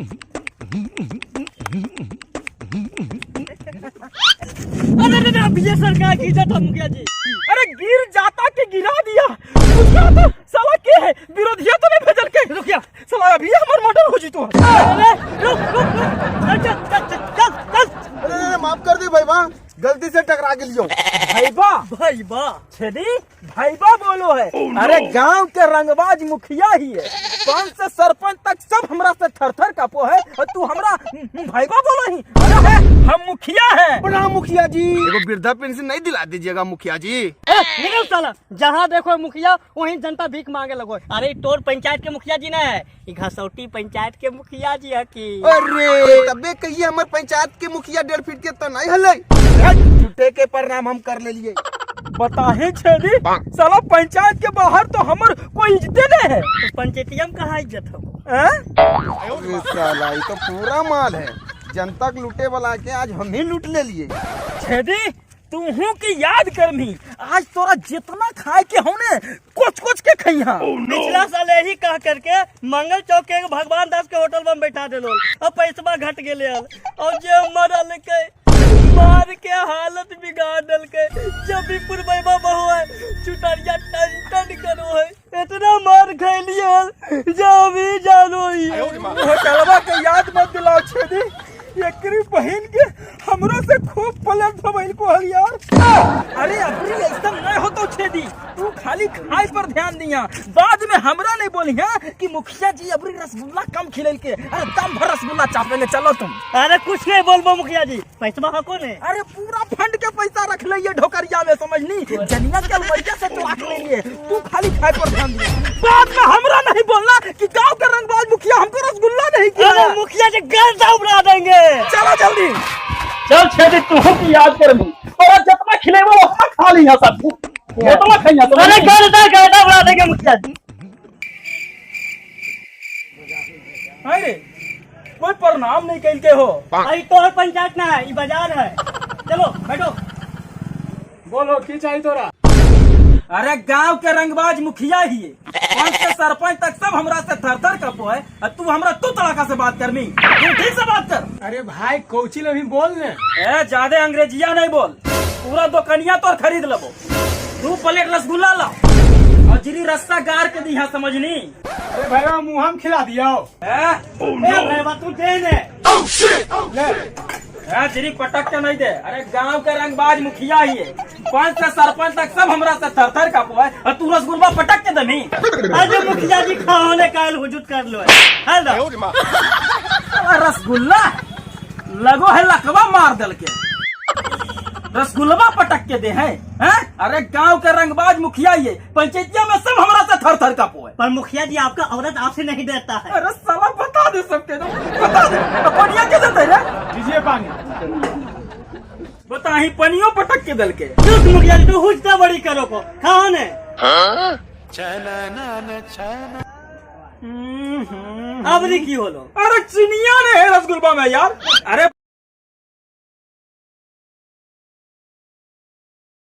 अरे अरे अभी ये सरकार गिर जाता मुखिया जी। अरे गिर जाता के गिरा दिया। उसका तो साला के है विरोधिया तो नहीं भेजल के। रुकिया साला अभी हमर मर्डर हो जीतो। अरे रुक रुक रुक, चल चल चल चल चल। अरे माफ कर दे भाई बा, गलती से टकरा गेलियो। भाईबा भाईबा छेदी भाईबा बोलो है। अरे गांव के रंगबाज मुखिया ही है, पंच से सरपंच तक सब हमरा से थर थर कापो है और तू हमरा भाईबा बोलो ही। अरे है, हम मुखिया हैं। प्रणाम मुखिया जी। एगो वृद्धा पेंशन नहीं दिला दीजिएगा मुखिया जी। ए, निकल साला, जहाँ देखो मुखिया वहीं जनता भीख मांगे लगो। अरे ई तोर पंचायत के मुखिया जी ना है, ई घसौटी पंचायत के मुखिया जी है की। अरे तबे कहिए हमर पंचायत के मुखिया 1.5 फीट के तो नहीं हले। झूठे के प्रणाम हम कर ले लिए। बताहे छेदी साला पंचायत के बाहर तो हमर कोई इज्जते नहीं है। तो पंचायतिया में कहाँ इज्जत हो? हैं? अरे साला ये तो पूरा माल है, जनता के लूटे वाला के आज हम ही लूट ले लिए। छेदी तू हूँ की याद करनी, आज तोरा जितना खाए के हो ने कुछ कुछ के खइहा। पिछला साल यही कह करके मंगल चौक के भगवान दास के होटल में बैठा देलो, अब पैसवा घट गेले हल और जे मरल के मार के हालत बिगाड़ दल के। जब भी पुरबैबा बहु है चुटरिया टन टन करो है, इतना मार खैलिए हल जब भी जानो ही। होटलवा के याद मत दिलाओ छेदी, एकरी बहन के हमरो से खूब पलट धोबैल को हल यार। अरे अबरी ऐसा नहीं होतो छेदी, तू खाली खाए पर ध्यान दिया, बाद में हमरा नहीं बोलिया कि मुखिया जी अबरी रसगुल्ला कम खिलेल के। अरे दम भर रसगुल्ला चापेंगे, चलो तुम। अरे कुछ नहीं बोलबो मुखिया जी, पैसा हको ने। अरे पूरा फंड के पैसा रख लिए ढोकरिया में, समझनी जनिया के अलमरिया से चुरा के ले लिए। तू खाली खाए पर ध्यान दिया, बाद में हमरा नहीं बोलना कि गांव का रंगबाज मुखिया हमको रसगुल्ला नहीं किया। अरे मुखिया जी गर्दा उड़ा देंगे। चलो जल्दी चल छेदी, तू की याद कर ली और जितना खिलेबो उतना खा लिया सब, उतना खाइया। अरे गर्दा गर्दा उड़ा देंगे मुखिया जी। अरे कोई प्रणाम नहीं कैल के हो। अरे तोहर पंचायत ना है, ई बाजार है, चलो बैठो। बोलो की चाहिए तोरा? अरे गांव के रंगबाज मुखिया ही है, पंच से सरपंच तक सब हमरा से थर थर कपो है और तू हमरा तू तड़ाका से बात करनी, तू ठीक से बात कर। अरे भाई कोची अभी बोल ने। ए ज्यादा अंग्रेजिया नहीं बोल, पूरा दुकनिया तोर खरीद लेबो। 2 प्लेट रसगुल्ला लाओ और जिरी रस्सा गार के दिहा, समझनी? अरे भाई मुँह हम खिला दिया। ए? ए भाई तू दे ने। ए, जिरी पटक के नहीं दे। अरे गांव के रंगबाज मुखिया ही है, पंच से सरपंच तक सब हमरा से थर थर कापो है और तू रसगुल्ला पटक के दमी। अरे मुखिया जी खाने काल हुजूर कर लो है। रसगुल्ला लगो है लकवा मार दल के, रसगुल्ला पटक के दे है, हैं? अरे गांव के रंगबाज मुखिया ही है, पंचायतिया में सब हमरा से थर थर कापो है। पर मुखिया जी आपका औरत आपसे नहीं डरता है। अरे साला बता दे सबके, तो बता दे पनिया के देते रे। दीजिए पानी। बता ही पनियो पटक के दल के। चुप मुखिया जी तू हुजता बड़ी करो को खाओ ने। अब नहीं की होलो। अरे चिनिया ने है रसगुल्ला में यार। अरे